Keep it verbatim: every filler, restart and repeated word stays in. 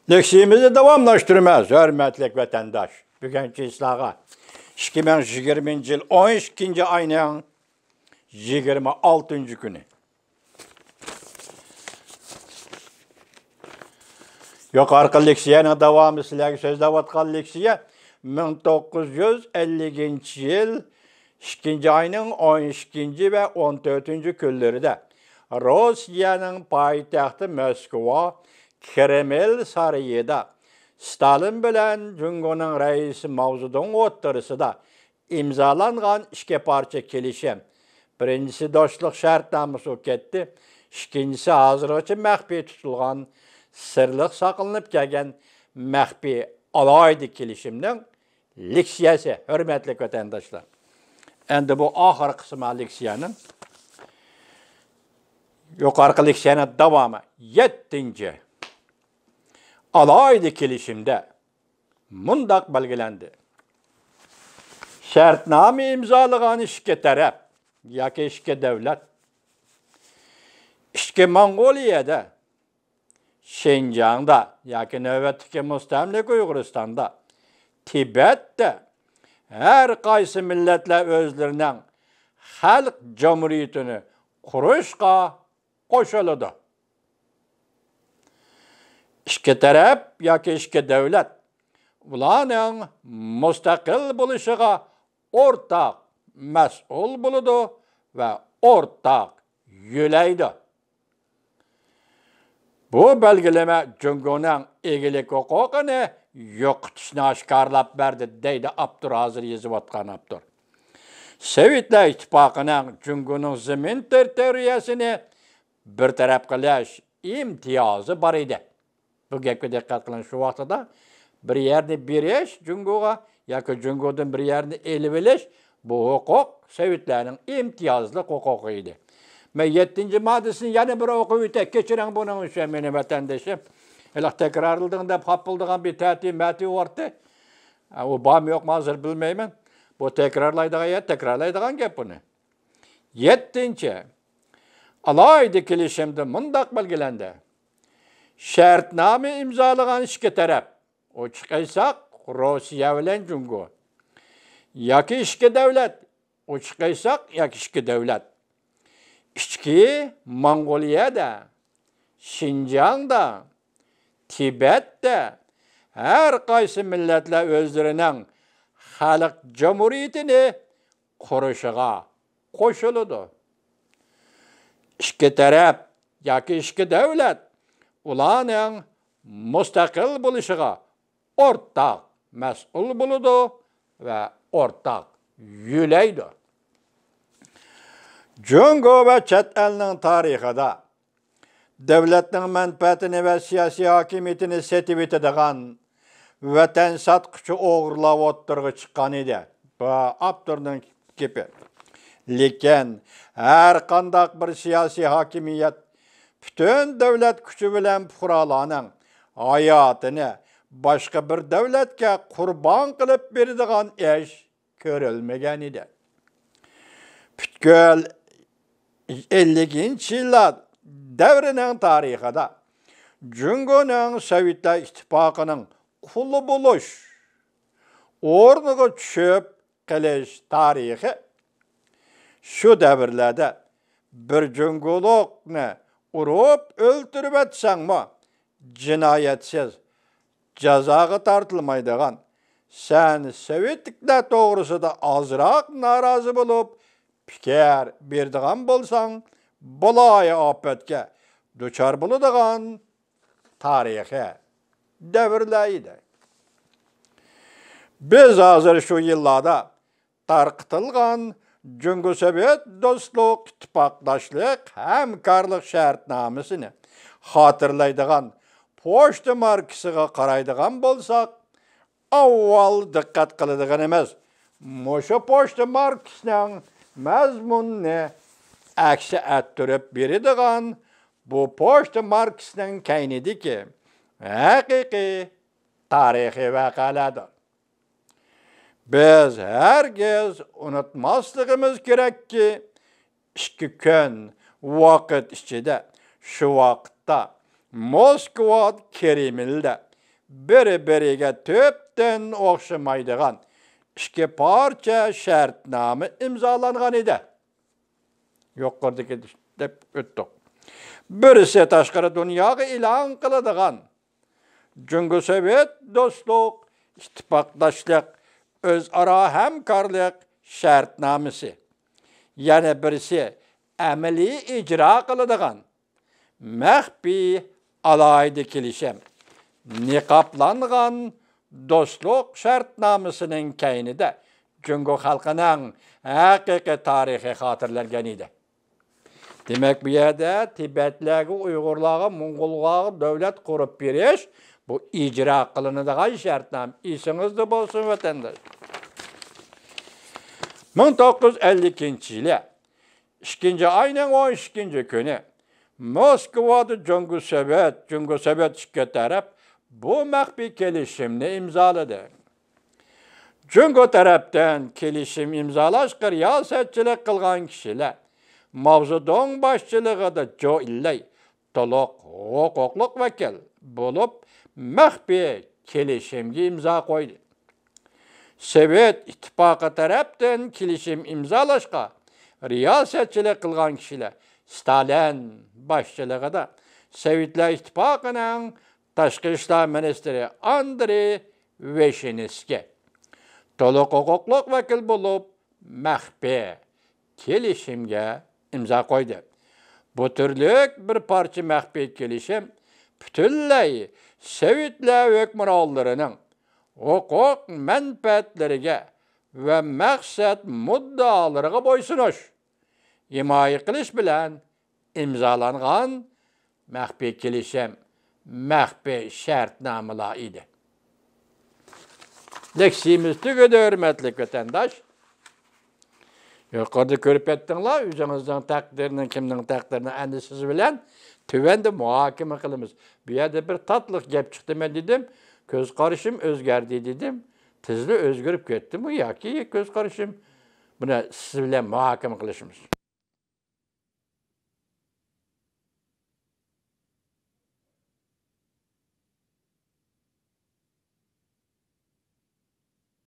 لېكسىيىمىزنى داۋاملاشتۇرىمىز، ھۆرمەتلىك ۋەتەنداش. بۈگۈنكى سىلەرگە ئىككى مىڭ يىگىرمىنچى يىل ئون ئىككىنچى ئاينىڭ يىگىرمە ئالتىنچى كۈنى. يۇقىرىقى لېكسىيەنىڭ داۋامى، سىلەرگە سۆزلەۋاتقان لېكسىيە مىڭ توققۇز يۈز ئەللىكىنچى يىل ئىككىنچى ئاينىڭ ئون ئىككىنچى ۋە ئون تۆتىنچى كۈنلىرىدە روسىيەنىڭ پايتەختى موسكۋا كرېمل سارىيىدا ستالىن بىلەن جۇڭگونىڭ رەئىسى ماۋزېدۇڭ ئوتتۇرىسىدا ئىمزالانغان ئىككى پارچە كېلىشىم. بىرىنچىسى دوستلۇق شەرتنامىسى بولۇپ كەتتى. ئىككىنچىسى ھازىرغىچە مەخپىي تۇتۇلغان، سىرلىق ساقلىنىپ كەلگەن مەخپىي ئالاھىدە كېلىشىمنىڭ لېكسىيەسى، ھۆرمەتلىك ۋەتەنداشلار. ئەمدى بۇ ئاخىرقى قىسما لېكسىيەنىڭ، يۇقىرىقى لېكسىيەنىڭ داۋامى، يەتتىنچى. ئالاھىدە كېلىشىمدە مۇنداق بەلگىلەندى: شەرتنامە ئىمزالىغان ئىككى تەرەپ ياكى ئىككى دۆلەت ئىچكى موڭغۇلىيەدە، شىنجاڭدا ياكى نۆۋەتتىكى مۇستەملىكە ئۇيغۇرىستاندا، تىبەتتە ھەر قايسى مىللەتلەر ئۆزلىرىنىڭ خەلق جۇمھۇرىيىتىنى قۇرۇشقا قوشۇلىدۇ. ئىككى تەرەپ ياكى ئىككى دۆلەت ئۇلارنىڭ مۇستەقىل بولۇشىغا ئورتاق مەسئۇل بولىدۇ ۋە ئورتاق يۆلەيدۇ. بۇ بەلگىلىمە جۇڭگونىڭ ئىگىلىك ھوقۇقىنى يوقىتىشنى ئاشكارىلاپ بەردى، دەيدۇ ئاپتور ھازىر يېزىۋاتقان ئاپتور. سوۋېتلار ئىتتىپاقىنىڭ جۇڭگونىڭ زېمىن تېررىتورىيەسىنى بىر تەرەپ قىلىش ئىمتىيازى بار ئىدى. بۇ گەپكە دىققەت قىلىڭ، شۇ ۋاقتىدا بىر يەرنى بېرىش جۇڭگوغا ياكى جۇڭگودىن بىر يەرنى ئېلىۋېلىش، بۇ ھوقۇق سوۋېتلارنىڭ ئىمتىيازلىق ھوقۇقى ئىدى. مەن يەتتىنچى ماددىسىنى يەنە بىر ئوقۇپ ئۆتەي، كېچىرىڭ بۇنىڭ ئۈچۈن مېنى، ۋەتەندىشىم. ھېلىقى تەكرارلىدىڭ دەپ خاپا بولىدىغان بىر تەتۈر مەتۈر بارتى. ئۇ بارمۇ يوقمۇ ھازىر بىلمەيمەن. بۇ تەكرارلايدىغان يەر، تەكرارلايدىغان گەپ بۇنى. يەتتىنچى، ئالاھىدە كېلىشىمدە مۇنداق بەلگىلەندى: شەرتنامە ئىمزالىغان ئىككى تەرەپ، ئوچۇق ئېيتساق، روسىيە بىلەن جۇڭگو، ياكى ئىككى دۆلەت، ئوچۇق ئېيتساق، ياكى ئىككى دۆلەت، ئىچكى موڭغۇلىيەدە، شىنجاڭدا، تىبەتتە ھەر قايسى مىللەتلەر ئۆزلىرىنىڭ خەلق جۇمھۇرىيىتىنى قۇرۇشىغا قوشۇلىدۇ. ئىككى تەرەپ ياكى ئىككى دۆلەت ئۇلارنىڭ مۇستەقىل بولۇشىغا ئورتاق مەسئۇل بولىدۇ ۋە ئورتاق يۆلەيدۇ. جۇڭگو ۋە چەت ئەلنىڭ تارىخىدا دۆلەتنىڭ مەنپەئەتىنى ۋە سىياسىي ھاكىمىيىتىنى سېتىۋېتىدىغان ۋەتەن ساتقۇچى ئوغرىلار ئوتتۇرىغا چىققان ئىدى. بۇ ئاپتورنىڭ گېپى. لېكىن ھەر قانداق بىر سىياسىي ھاكىمىيەت پۈتۈن دۆلەت كۈچى بىلەن پۇقرالارنىڭ ھاياتىنى باشقا بىر دۆلەتكە قۇربان قىلىپ بېرىدىغان ئىش كۆرۈلمىگەن ئىدى. پۈتكۈل ئەللىكىنچى يىللار دەۋرىنىڭ تارىخىدا جۇڭگونىڭ سوۋېتلار ئىتتىپاقىنىڭ قۇلى بولۇش، ئورنىغا چۈشۈپ قېلىش تارىخى. شۇ دەۋرلەردە بىر جۇڭگولۇقنى ئۇرۇپ ئۆلتۈرۈۋەتسەڭمۇ، جىنايەتسىز جازاغا تارتىلمايدىغان، سەن سوۋېتلىكلار توغرىسىدا ئازراق نارازى بولۇپ پىكىر بېرىدىغان بولساڭ، بالايىئاپەتكە دۇچار بولىدىغان تارىخىي دەۋرلەر ئىدى. بىز ھازىر شۇ يىللاردا تارقىتىلغان جۇڭگو سوۋېت دوستلۇق، ئىتتىپاقداشلىق، ھەمكارلىق شەرتنامىسىنى خاتىرىلەيدىغان پوچتا ماركىسىغا قارايدىغان بولساق، ئاۋۋال دىققەت قىلىدىغىنىمىز مۇشۇ پوچتا ماركىسىنىڭ مەزمۇنىنى ئەكس ئەتتۈرۈپ بېرىدىغان، بۇ پوچتا ماركىسىنىڭ كەينىدىكى ھەقىقىي تارىخىي ۋەقەلەردۇر. بىز ھەرگىز ئۇنتۇماسلىقىمىز كېرەككى، ئىككى كۈن ۋاقىت ئىچىدە، شۇ ۋاقىتتا موسكۋا، كرېملدە بىر-بىرىگە تۈپتىن ئوخشىمايدىغان ئىككى پارچە شەرتنامە ئىمزالانغان ئىدى. يۇقىرىدىكى دەپ ئۆتتۇق. بىرسى تاشقىرى دۇنياغا ئېلان قىلىدىغان جۇڭگو سوۋېت دوستلۇق، ئىتتىپاقداشلىق، ئۆزئارا ھەمكارلىق شەرتنامىسى. يەنە بىرسى ئەمەلىي ئىجرا قىلىدىغان مەخپىي ئالاھىدە كېلىشىم، نىقابلانغان دوستلۇق شەرتنامىسىنىڭ كەينىدە جۇڭگو خەلقىنىڭ ھەقىقىي تارىخىي خاتىرىلەنگەن ئىدى. دېمەك، بۇ يەردە تىبەتلەرگە، ئۇيغۇرلارغا، موڭغۇللارغا دۆلەت قۇرۇپ بېرىش، بۇ ئىجرا قىلىنىدىغان شەرتنامە. ئېسىڭىزدە بولسۇن، ۋەتەنداش. مىڭ توققۇز يۈز ئەللىكىنچى يىلى ئىككىنچى ئاينىڭ ئون ئىككىنچى كۈنى موسكۋادا جۇڭگو سوۋېت، جۇڭگو سوۋېت ئىككى تەرەپ بۇ مەخپىي كېلىشىمنى ئىمزالىدى. جۇڭگو تەرەپتىن كېلىشىم ئىمزالاشقا رىياسەتچىلىك قىلغان كىشىلەر ماۋزېدۇڭ باشچىلىقىدا جو ئىنلەي تولۇق ھوقۇقلۇق ۋەكىل بولۇپ، مەخپىي كېلىشىمگە ئىمزا قويدى. سوۋېت ئىتتىپاقى تەرەپتىن كېلىشىم ئىمزالاشقا رىياسەتچىلىك قىلغان كىشىلەر ستالىن باشچىلىقىدا سوۋېتلار ئىتتىپاقىنىڭ تاشقى ئىشلار مىنىستىرى ئاندرېي ۋىشنېۋسكىي تولۇق ھوقۇقلۇق ۋەكىل بولۇپ، مەخپىي كېلىشىمگە ئىمزا قويدى. بۇ تۈرلۈك بىر پارچە مەخپىي كېلىشىم پۈتۈنلەي سوۋېتلار ھۆكۈمرانلىرىنىڭ ھوقۇق مەنپەئەتلىرىگە ۋە مەقسەت مۇددىئالىرىغا بويسۇنۇش، ھىمايە قىلىش بىلەن ئىمزالانغان مەخپىي كېلىشىم، مەخپىي شەرتنامىلار ئىدى. لېكسىيىمىز تۈگىدى، ھۆرمەتلىك ۋەتەنداش. يۇقىرىدا كۆرۈپ يەتتىڭلار، ئۆزىڭىزنىڭ تەقدىرىنى، كىمنىڭ تەقدىرىنى ئەمدى سىز بىلەن تۆۋەندە مۇھاكىمە قىلىمىز. بۇ يەردە بىر تاتلىق گەپ چىقتى، مەن دېدىم، كۆز قارىشىم ئۆزگەردى دېدىم. تېزلا ئۆزگىرىپ كەتتىمۇ ياكى كۆز قارىشىم؟ بۇنى سىز بىلەن مۇھاكىمە قىلىشىمىز.